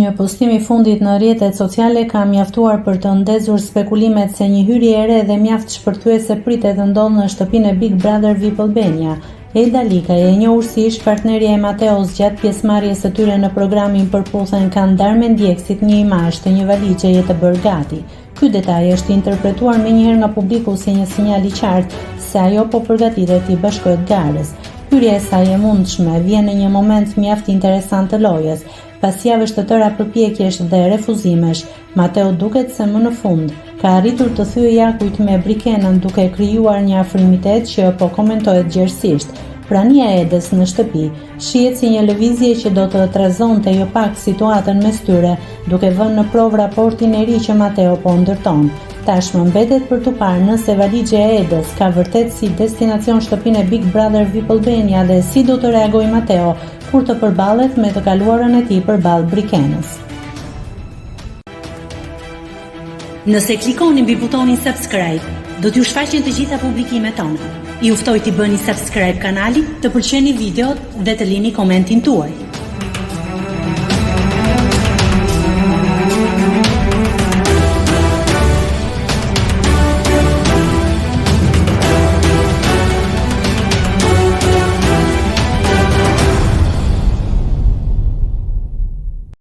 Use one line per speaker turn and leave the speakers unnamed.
Një postim i fundit në rrjetet sociale ka mjaftuar për të ndezur spekulimet se një hyrje e re dhe mjaft shpërthyese pritet të ndodhë në shtëpinë e Big Brother VIP Albania. Elda Likaj, e njohur si ish-partnerja e Mateos gjatë pjesëmarrjes së tyre në programin Përputhen, ka ndarë me ndjekësit një imazh të një valixheje të bërë gati. Ky detaj është interpretuar menjëherë nga publiku si një sinjal i qartë se ajo po përgatitet t'i bashkohet garës. Hyrja e saj e mundshme vjen në një moment mjaft interesant të lojës, Pas javësh të tëra përpjekjesh dhe refuzimesh, Mateo duket se më në fund ka arritur të thyejë akujt me Brikenën duke krijuar një afrimitet që po komentohet gjerësisht. Prania e Edës në shtëpi shihet si një lëvizje që do të trazonte jo pak situatën mes tyre, duke vënë në provë raportin e ri që Mateo po ndërton. Tashmë mbetet për t'u parë nëse valixhja e Edës ka vërtet si destinacion shtëpinë e Big Brother VIP Albania dhe si do të reagojë Mateo kur të përballet me të kaluarën e tij përballë Brikenës.
Nëse klikoni mbi butonin subscribe, do t'ju shfaqen të gjitha publikimet tona. Ju ftoj t'i bëni subscribe kanalit, të pëlqeni videot dhe të lini komentin tuaj.